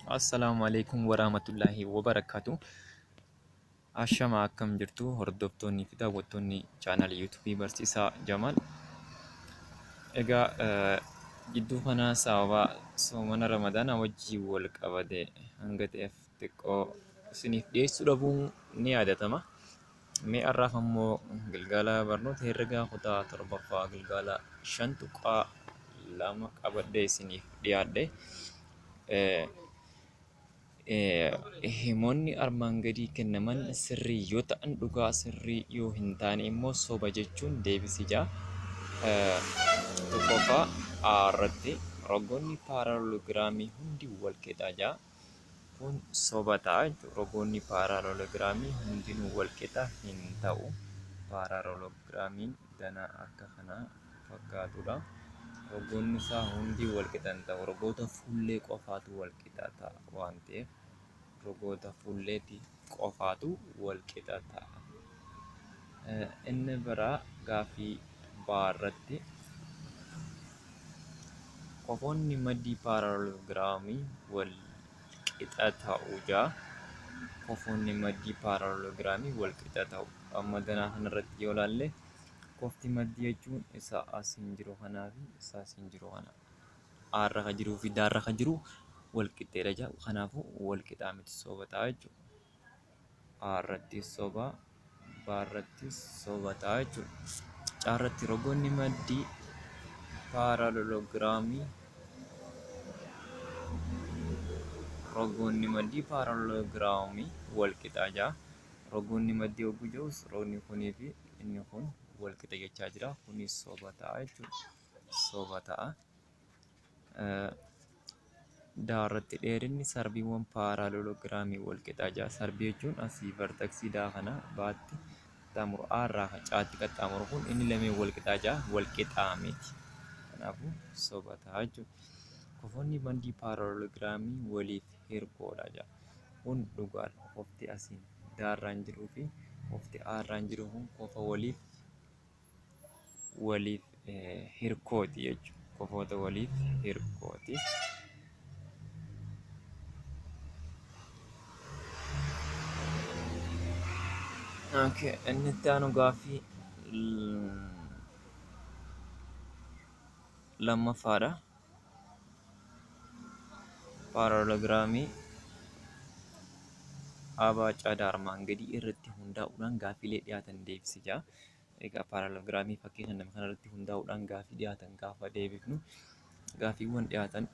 Assalaamu alaikum warahmatullaahi wabarakaatu. Ashama, akkam jirtu hordoftoonni fi daawwattoonni chaanaalii yuutuubii Barsiisaa Jamaal? Egaa jidduu kanaa sababa soomana Ramadaanaa wajjin wal qabate hanga ta'eef xiqqoo isiniif dhiyeessuu dhabuun ni yaadatama. Mee har'aaf ammoo gilgaala barnoota herregaa kutaa 7ffaa gilgaala 5.2 qabadhee isiniif dhiyaadhe. Himoonni armaan gadii kennaman sirrii yoo ta'an dhugaa, sirrii yoo hin taane immoo soba jechuun deebisi ja'a. Tokkoffaa A irratti rogoonni paaraalogiraamii hundi wal qixa ja'a. Kun soba ta'a jechuudha. Rogoonni paaraalogiraamii hundinuu wal qixa hin ta'u. Paaraalogiraamiin danaa akka kanaa fakkaatudha. Rogoonni isaa hundi wal qixa hin ta'u. Rogoota fuullee qofaatu wal qixa ta'a waan ta'eef rogoota fuulleeti qofaatu wal qixa ta'a. Inni biraa gaaffii B irratti kofoonni maddii paaraalogiraamii wal qixa ta'u ja'a. Kofoonni maddii paaraalogiraamii wal qixa ta'u. Amma danaa kanarratti yoo ilaalle, kofti maddii jechuun isa asiin jiru kanaa fi isa asiin jiru kana. A irra ka jiruu fi D irra ka jiru wal qixxeedha ja'a. Kanaafuu wal qixaa miti, soba ta'a jechuudha. A irrattis soba, B irrattis soba ta'a jechuudha. C irratti rogoonni maddii paaraalogiraamii rogoonni maddii paaraalogiraamii wal qixaa ja'a. Rogoonni maddii hogguu jedhus rogni kunii fi inni kun wal qixa jechaa jira. Kunis soba ta'a jechuudha. Soba ta'a. D irratti dheerinni sarbiiwwan paaraalogiraamii wal qixaa ja'a. Sarbii jechuun asii vartaksii daa kana baatti qaxxaamuru, A irraa caatti qaxxaamuru kun inni lameen wal qixaa ja'a, wal qixaa miti. Kanaafuu soba ta'a jechuudha. Kofoonni maddii paaraalogiraamii waliif hirkoodha ja'a. Kun dhugaadha. Kofti asiin daarraan jiruu fi kofti aarraan jiru kun kofa waliif waliif hirkooti jechuudha. Kofoota waliif hirkooti. Okay, inni itti aanu gaaffii lammaffaadha. Paaraalogiraamii ABCD armaan gadii irratti hundaa'uudhaan gaaffiilee dhiyaatan deebisi jedha. Egaa paaraalogiraamii fakkii kenname kanarratti hundaa'uudhaan gaaffii dhiyaatan gaafa deebifnu, gaaffiiwwan dhiyaatan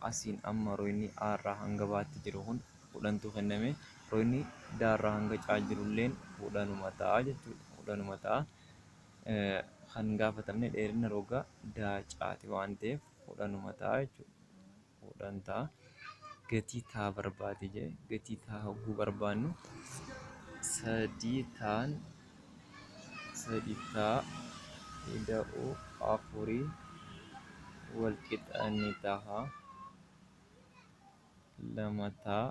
asiin amma royni A irraa hanga B'tti jiru kun 10tu kenname. Royni D irraa hanga C jirulleen 10uma ta'a jechuudha. 10uma ta'a. Kan gaafatamne dheerina roga daacaati waan ta'eef 10uma ta'a jechuudha. 10 ta'a. Gatii taa barbaadi jee, gatii taa hogguu barbaannu sadii taan sadi taa ida'uu afurii wal qixa ni taha. 2 taa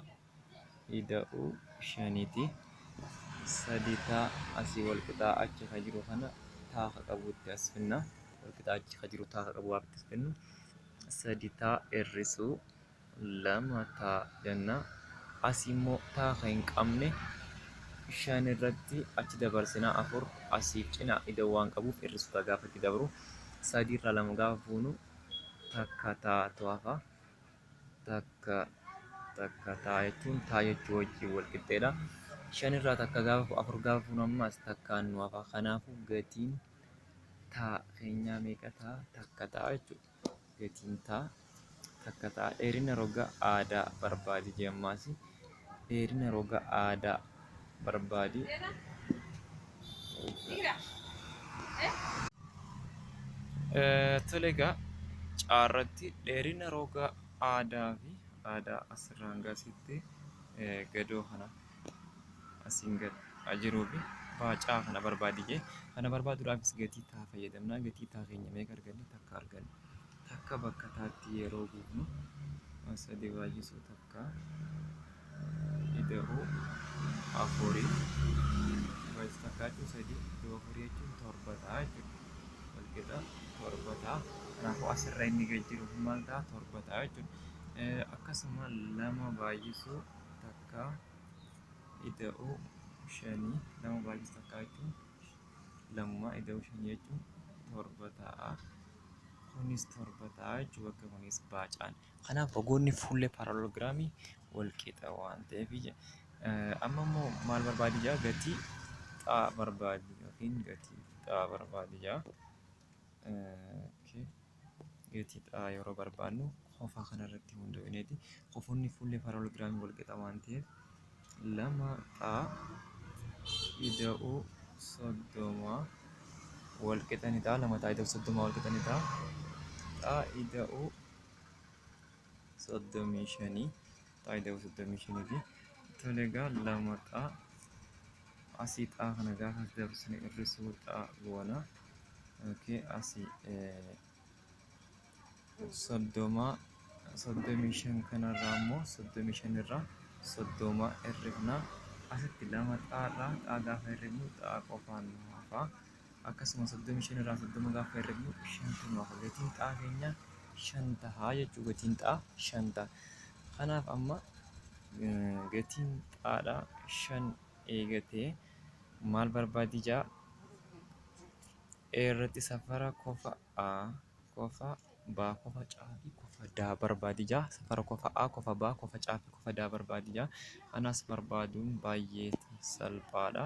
ida'uu 5ti. 3 taa asii wal qixaa achi ka jiru kana taa ka qabutti as finna. Wal qixaa achi ka jiru taa ka qabu gaafa itti as finnu, 3 taa hir'isuu 2 taa jenna. Asii immoo taa ka hin qabne 5 irratti achi dabarsina, 4 asiif cina ida'uu waan qabuuf hir'isuu ta'a gaafa itti dabru. 3 irraa 2 gaafa fuunu takka taatu hafa. Takka takka taa jechuun taa jechuu wajjin wal qixxeedha. Shan irraa takka gaafa, afur gaafa fuunu ammas takkaan nu hafa. Kanaafuu gatiin taa keenyaa meeqa ta'a? Takka ta'a jechuudha. Gatiin taa takka ta'a. Dheerina roga aadaa barbaadi jee ammaas. Dheerina roga aadaa barbaadi. Tole egaa caarratti dheerina roga aadaa fi aadaa asirraa hanga asitti gadoo kana asiin gad jiruu fi baacaa kana barbaadi jee. Kana barbaaduudhaafis gatii taa fayyadamna. Gatii taa keenya meeqa arganne? Takka arganne. Takka bakka taatti yeroo buufnu, sadii baay'isuu takka ida'uu afurii, baay'isuu takka jechuun sadii, ida'uu afurii jechuun torba ta'a jechuudha. Walqixa torba ta'a. Kanaafuu asirra inni gad jiru kun maal ta'a? Torba ta'a jechuudha. Akkasuma 2 baay'isuu takka ida'uu 5, 2 baay'isuu takka jechuun 2 ida'uu 5 jechuun 7 ta'a. Kunis 7 ta'a jechuudha. Bakka kunis baacaan. Kanaaf rogoonni fuullee paaraalogiraamii wal qixa waan ta'eef amma immoo maal barbaadi jaa? Gatii xaa barbaadi yookiin gatii xaa barbaadi jaa. Gatii xaa yeroo barbaadnu kofa kanarratti hundoofneeti. Kofoonni fuullee paaraalogiraamii wal qixa waan ta'eef 2 xaa ida'uu 30 wal qixa ni ta'a. 2 xaa ida'uu 30 wal qixa ni ta'a. Xaa ida'uu 35, xaa ida'uu 35 ti. Tole egaa 2 xaa asii xaa kana gaafa dabarsine hir'isuu xaa goona. Okay, asii 30 35 kanarraa immoo 35 irraa 30 hir'ifna. Asitti 2 xaarraa xaa gaafa hir'ifnu xaa qofaan nu hafa. Akkasuma 35 irraa 30 gaafa hir'ifnu 5 nu hafa. Gatiin xaa keenya 5 ta'a jechuudha. Gatiin xaa 5 ta'a. Kanaaf amma gatiin xaadhaa 5 eegatee maal barbaadi jaa? E irratti safara kofa A, kofa B, kofa C fi kofa D barbaadi jaa. Safara kofa A, kofa B, kofa C fi kofa D barbaadi jaa. Kanas barbaaduun baay'ee salphaadha.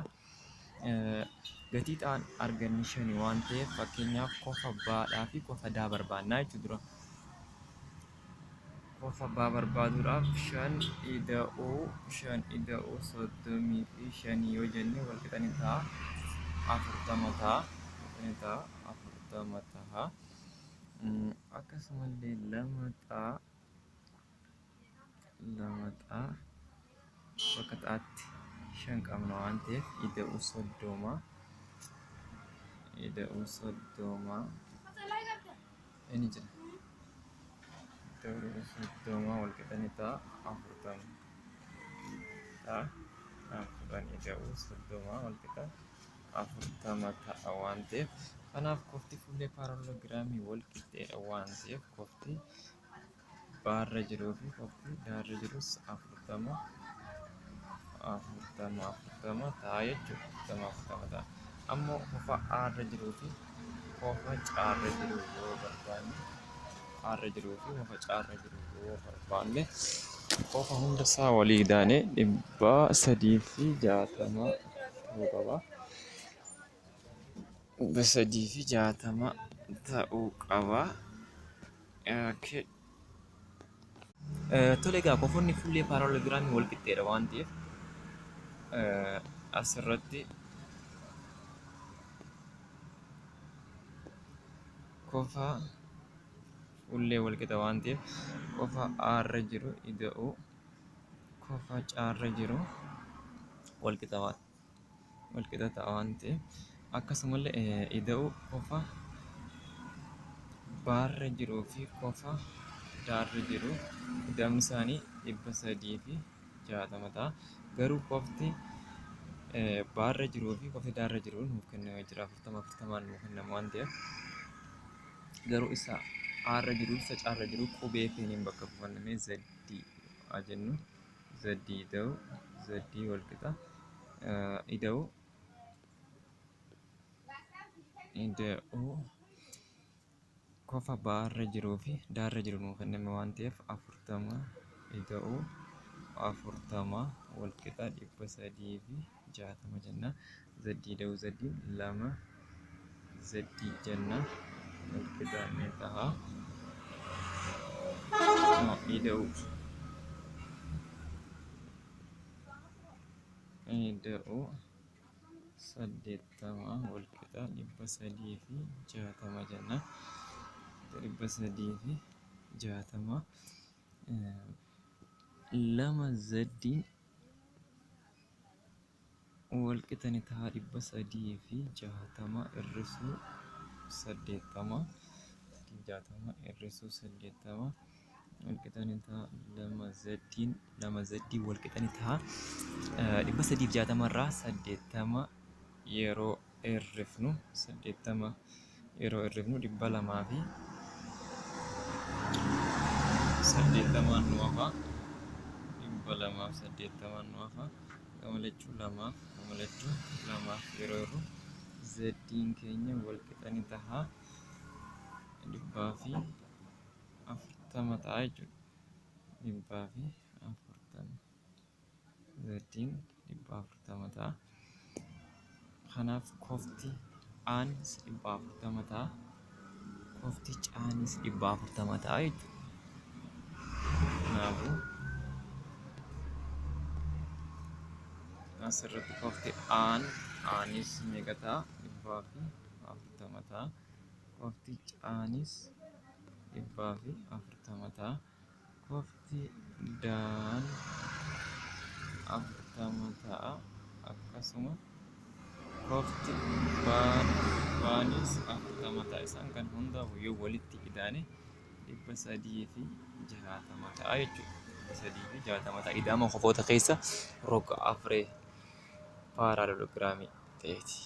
Gatii xaan arganne 5 waan ta'eef fakkeenyaaf kofa B dhaa fi kofa D barbaannaa jechuudha dura. Kofa B barbaaduudhaaf 5 ida'uu 5 ida'uu 35 yoo jenne wal qixa ni ta'a 40 ta'a. Ni ta'a 40 ta'a. Akkasumallee 2 xaa 2 xaa bakka xaatti 5 qabna waan ta'eef ida'uu 30 ida'uu 30 inni jira. Ida'uu 30 wal qixa ni ta'a 40 ta'a. 10 ida'uu 30 wal qixa 40 ta'a waan ta'eef kanaaf kofti fuullee paaraalogiraamii wal qixxeedha waan ta'eef kofti baarra jiruu fi kofti daarra jirus 40 40 40 ta'a jechuudha. 40 40 ta'a. Ammoo kofa aarra jiruu fi kofa caarra jiru yoo barbaanne aarra jiruu fi kofa caarra jiru yoo barbaanne kofa hunda isaa walii daanee 360 ta'uu qaba. 360 ta'uu qaba. Okay. Tole egaa kofoonni fuullee paaraalogiraamii wal qixxeedha waan ta'eef asirratti kofa fuullee wal qixa waan ta'eef kofa aarra jiru ida'uu kofa caarra jiru wal qixa waan wal qixa ta'a waan ta'eef akkasumallee ida'uu kofa baarra jiruu fi kofa daarra jiru ida'amni isaanii 360 ta'a. Garuu kofti baarra jiruu fi kofti daarra jiru nuuf kennamee jira 40 40 nuuf kennama waan ta'eef garuu isa aarra jiru isa caarra jiru qubee feeniin bakka buufannamee zaddii haa jennu. Zaddii ida'uu zaddii wal qixa ida'uu ida'uu kofa baarra jiruu fi daarra jiru nuuf kenname waan ta'eef 40 ida'uu 40 wal qixa 360 jenna. Zaddii ida'uu zaddiin 2 zaddii jenna wal qixa ni ta'a. Ida'uu ida'uu 80 wal qixa 360 jenna. 360 2 zaddiin wal qixa ni ta'a 360 hir'isuu 80 60 hir'isuu 80 wal qixa ni ta'a 2 zaddiin 2 zaddiin wal qixa ni ta'a 360 irraa 80 yeroo hir'ifnu 80 yeroo hir'ifnu 280 nu hafa. 280 nu hafa. Gama lachuu lamaaf, gama lachuu lamaaf yeroo yeroo zeddiin keenya wal qixa ni taha. 140 ta'a jechuudha. 140. Zeddiin 140 ta'a. Kanaaf kofti aanis 140 ta'a. Kofti caanis 140 ta'a jechuudha. Kanaafuu asirratti kofti aanis meeqa ta'a? 140 ta'a. Kofti caanis 140 ta'a. Kofti daan 40 ta'a. Akkasuma kofti baanis 40 ta'a. Isaan kan hundaaf yoo walitti idaane 360 ta'a jechuudha. 360 ta'a. Idaama kofoota keessa roga afree paaraalelogiraamii ta'eeti.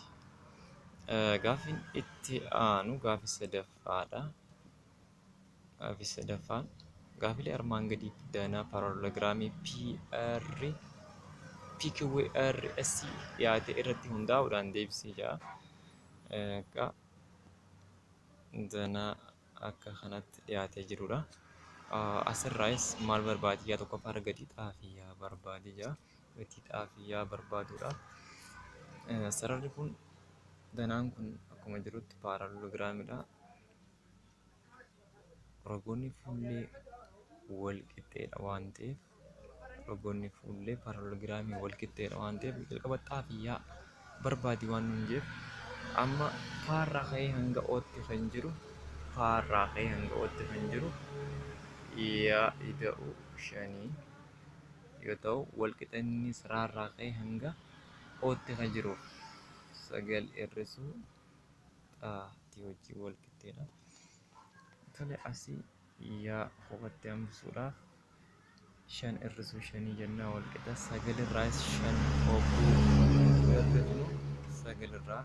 Gaaffiin itti aanu gaaffii sadaffaadha. Gaaffii sadaffaan gaafilee armaan gadii danaa paaraalelogiraamii PR PQRS dhiyaate irratti hundaa'uudhaan deebisee jira. Egaa danaa akka kanatti dhiyaatee jirudha. Asirraayis maal barbaadi? Yaa tokkoffaa gatii xaafiyyaa barbaadi jira. Gatii xaafiyyaa barbaaduudhaaf sararri kun danaan kun akkuma jirutti paaraalelogiraamidha. Rogoonni fuullee wal qixxeedha waan ta'eef, rogoonni fuullee paaraalelogiraamii wal qixxeedha waan ta'eef, jalqaba xaafiyyaa barbaadi waan nuun jeef, amma paarraa ka'ee hanga ootti kan jiru, paarraa ka'ee hanga ootti kan jiru yaa ida'u 5 yoo ta'u, wal qixanni saraarraa ka'ee hanga ootti kan jiru 9 hir'isuu xaatii wajjin wal qixxeedha. Tole, asii yaa qofatti hambisuudhaaf 5 hir'isuu 5 jennaa, wal qixa 9 irraas 5 hogguu hir'ifnu, 9 irraa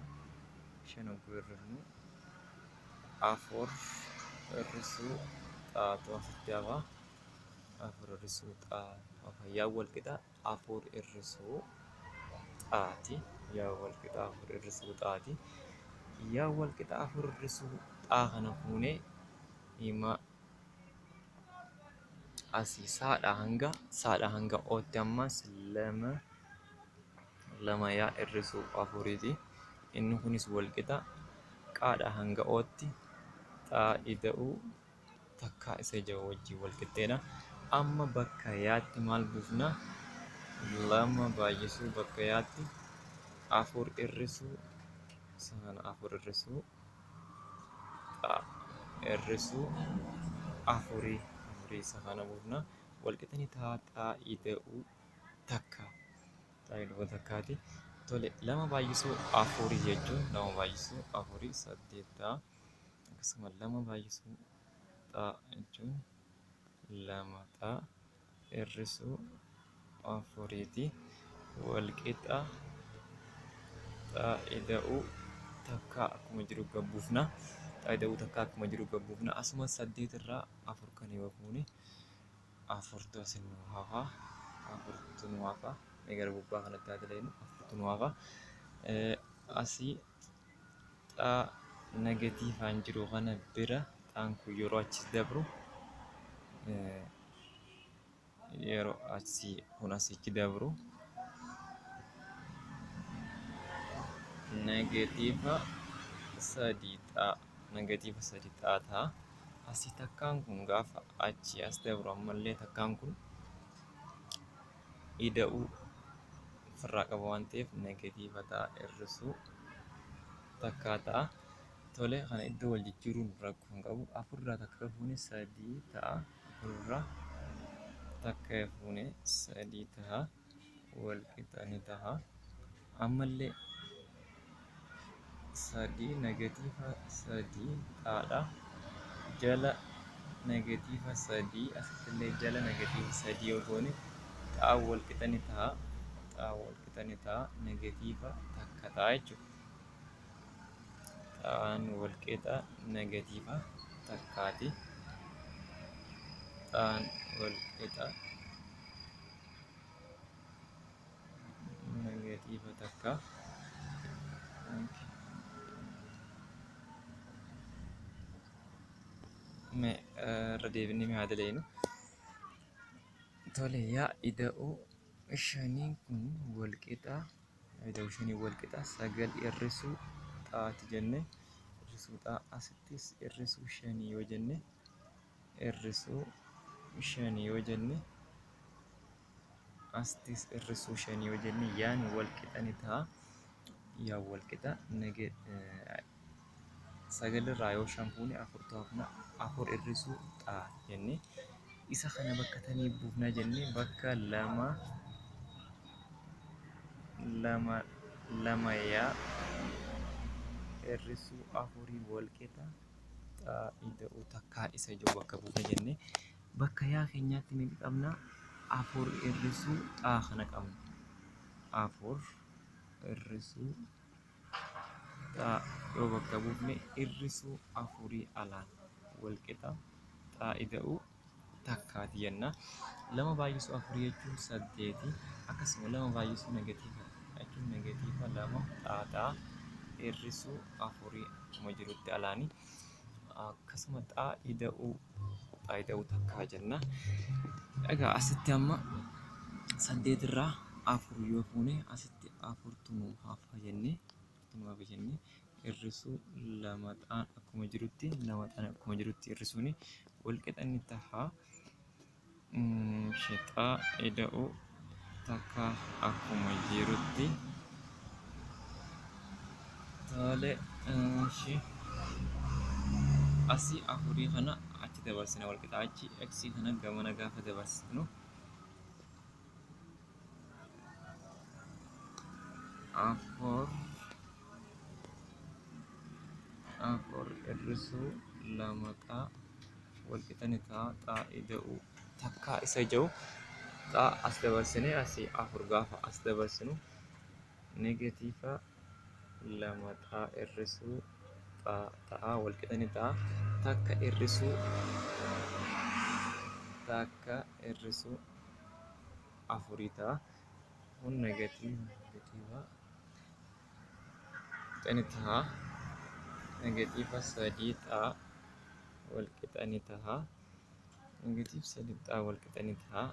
5 hogguu hir'ifnu 4 hir'isuu xaatu asitti hafa. 4 hir'isuu xaa, yaa wal qixa 4 hir'isuu xaati. Yaa wal qixa 4 hir'isuu xaati. Yaa wal qixa 4 hir'isuu xaa kana fuunee hima asii saadha hanga ootti ammas 2 2 yaa hir'isuu 4ti. Inni kunis wal qixa qaadha hanga ootti xaa ida'uu takkaa isa ija wajjin wal qixxeedha. Amma bakka yaatti maal buufna? 2 baay'isuu bakka yaatti 4 hir'isuu isa kana, 4 hir'isuu xaa hir'isuu 4, 4 isa kana buufna. Wal qixani taa xaa ida'uu takka, xaa ida'uu takkaati. Tole, 2 baay'isuu 4 jechuun 2 baay'isuu 4 8 ta'a. Akkasuma 2 baay'isuu xaa jechuun 2 xaa hir'isuu 4ti. Wal qixa xaa ida'uu takka akkuma jiru gabbuufna. Xaa ida'uu takka akkuma jiru gabbuufna. Asuma 8 irraa 4 kan yoo fuune 4tu asin nu hafa. 4tu nu hafa. Mee gara gubbaa kanatti haa dalagnu, 4tu nu hafa. Asii xaa negatiivaan jiru kana bira xaan kun yeroo achis dabru, yeroo asii kun asichi dabru negatiiva 3 xaa, negatiiva 3 xaa ta'a. Asii takkaan kun gaafa achi as dabru ammallee takkaan kun ida'uu ofirraa qaba waan ta'eef negatiiva ta'a, hir'isuu takkaa ta'a. Tole, kana iddoo wal jijjiiruun rakkoo hin qabu. 4 irraa takka fuune 3 ta'a. 4 irraa takka fuune 3 ta'a. Wal qixa ni ta'a. Ammallee 3 negatiiva 3 xaadha. Jala negatiiva 3, asittillee jala negatiiva 3 yoo goone xaa wal qixa ni ta'a. Xaa wal qixa ni ta'a. Negatiiva takka ta'a jechuudha. Xaan wal qixa negatiiva takkaati. Xaan wal qixa negatiiva takka. Mee irra deebinee mee haa dalagnu. Tole, yaa ida'uu shaniin kun wal qixa, ida'uu shanii wal qixa sagal hir'isuu xaati jenne, hir'isuu xaa. Asittis hir'isuu shanii yoo jenne, hir'isuu shanii yoo jenne, asittis hir'isuu shanii yoo jenne, yaan wal qixa ni ta'a. Yaan wal qixa sagal irraa yoo shan fuune afurtu hafna, afur hir'isuu xaa jenne. Isa kana bakka tamii buufna jenne? Bakka lama lama lama yaa hir'isuu afurii wal qixa xaa ida'uu takkaa isa jiru bakka buufna jenne. Bakka yaa keenyaatti meeqa qabna? Afur hir'isuu xaa kana qabna. Afur hir'isuu xaa yoo bakka buufne, hir'isuu afurii alaan wal qixa xaa ida'uu takkaati jenna. Lama baay'isuu afurii jechuun saddeeti. Akkasuma lama baay'isuu negatiiva jechuun negatiiva lama xaa hir'isuu afurii akkuma jirutti alaani. Akkasuma xaa ida'uu takkaa jenna. Egaa asitti amma saddeet irraa afur yoo fuune, asitti afurtu nu hafa jennee, afurtu nu hafa jennee, hir'isuu lama xaan akkuma jirutti, lama xaan akkuma jirutti hir'isuuni wal qixa inni taha. Xaa ida'uu takka akkuma jirutti. Tole, asii afurii kana achi dabarsina, wal qixa achi x kana gamana gaafa dabarsinu, afur afur hir'isuu lama xaa wal qixa ni ta'a xaa ida'uu takkaa isa jiru. Xaa as dabarsine, asii afur gaafa as dabarsinu, negatiiva lama xaa hir'isuu xaa ta'a, wal qixa ni ta'a takka hir'isuu takka hir'isuu afurii ta'a. Kun negatiiva qixa ni ta'a negatiiva sadii xaa wal qixa ni ta'a negatiiva sadii xaa wal qixa ni ta'a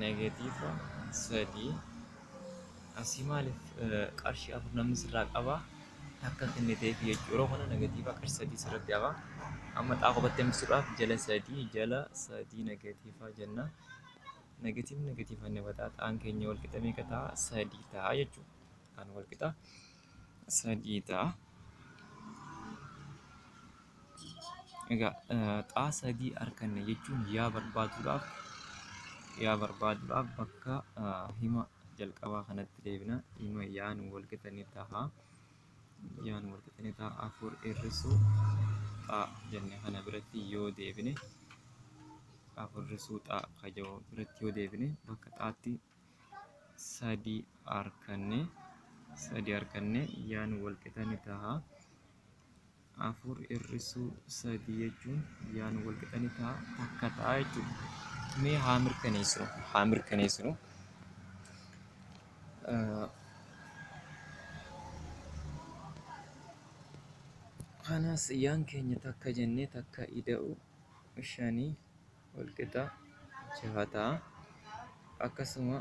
negatiiva sadii. Asii maaliif qarshii afur namni sirraa qabaa, takka kenniteef jechuudha. Yeroo kana negatiiva qarshii sadii sirratti hafa. Amma xaa kophatti hambisuudhaaf jala sadii, jala sadii negatiiva jenna. Negatiivni negatiiva inni bataa, xaan keenya wal qixa meeqa ta'a? Sadii ta'a jechuudha. Xaan wal qixa sadii ta'a. Egaa xaa sadii arganne jechuun yaa barbaaduudhaaf bakka hima jalqabaa kanatti deebina. Hima yaan wal qixa ni ta'a. Yaan wal qixa ni ta'a afur hir'isuu xaa jenne kana biratti yoo deebine, afur hir'isuu xaa kaja'u biratti yoo deebine, bakka xaatti sadii arganne, sadii arganne, yaan wal qixa ni ta'a afur hir'isuu sadii jechuun yaan wal qixa ni ta'a takka ta'a jechuudha. Mee haa mirkaneessinu, haa mirkaneessinu. Kanas yaan keenya takka jennee, takka ida'u shanii wal qixa jaha ta'a. Akkasuma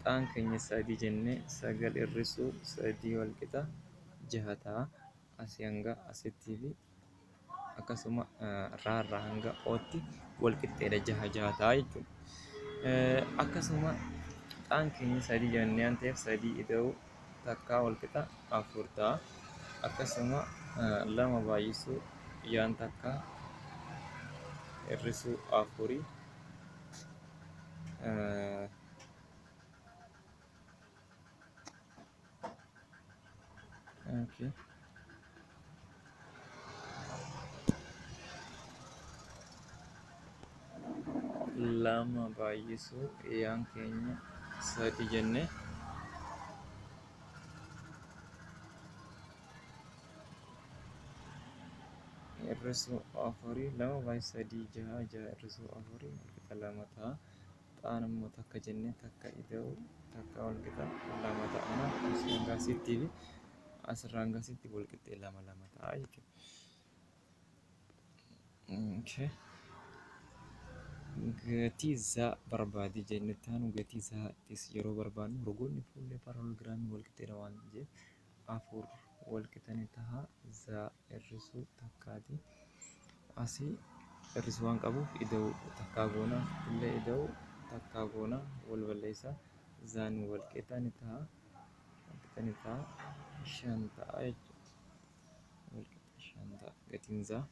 xaan keenya sadii jennee, sagal hir'isuu sadii wal qixa jaha ta'a. Asii hanga asittii fi akkasuma raarraa hanga ootti wal qixxeedha, jaha jaha ta'a jechuudha. Akkasuma xaan keenya sadii jennee waan ta'eef, sadii ida'uu takkaa wal qixa afur ta'a. Akkasuma lama baay'isuu yaan takka hir'isuu afurii okay. Lama baay'isuu yaan keenya sadi jenne Hir'isuu afurii 2 baay'isuu 3 6, 6 hir'isuu afurii walqixa 2 ta'a. Xaan immoo takka jennee takka ida'uu takka walqixa 2 ta'a. Kanaaf asii hanga asiittii fi asirraa hanga asitti walqixxee 2 2 ta'a jechuudha. Okay. Gatii zaa barbaadi jenne taanu gatii zaattis yeroo barbaadnu rogoonni fuullee paaraalogiraamii walqixxeedha waan jeef 4 walqixa ni taha zaa hir'isuu takkaati. Asii hir'isuu waan qabuuf ida'uu takkaa goona illee ida'uu takkaa goona wal balleessa zaan walqixa ni taha walqixa ni taha 5 ta'a jechuudha. Walqixa 5 ta'a gatiin zaa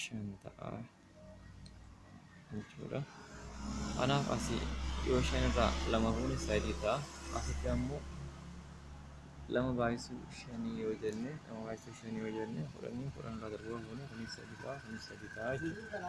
5 ta'a jechuudha. Kanaaf asii yoo 5 irraa 2 fuune 3 ta'a. Asitti ammoo 2 baay'isuu 5 yoo jenne 2 baay'isuu 5 yoo jenne 10 10 irraa darbuu fuune kunis 3 ta'a kunis 3 ta'a jechuudha.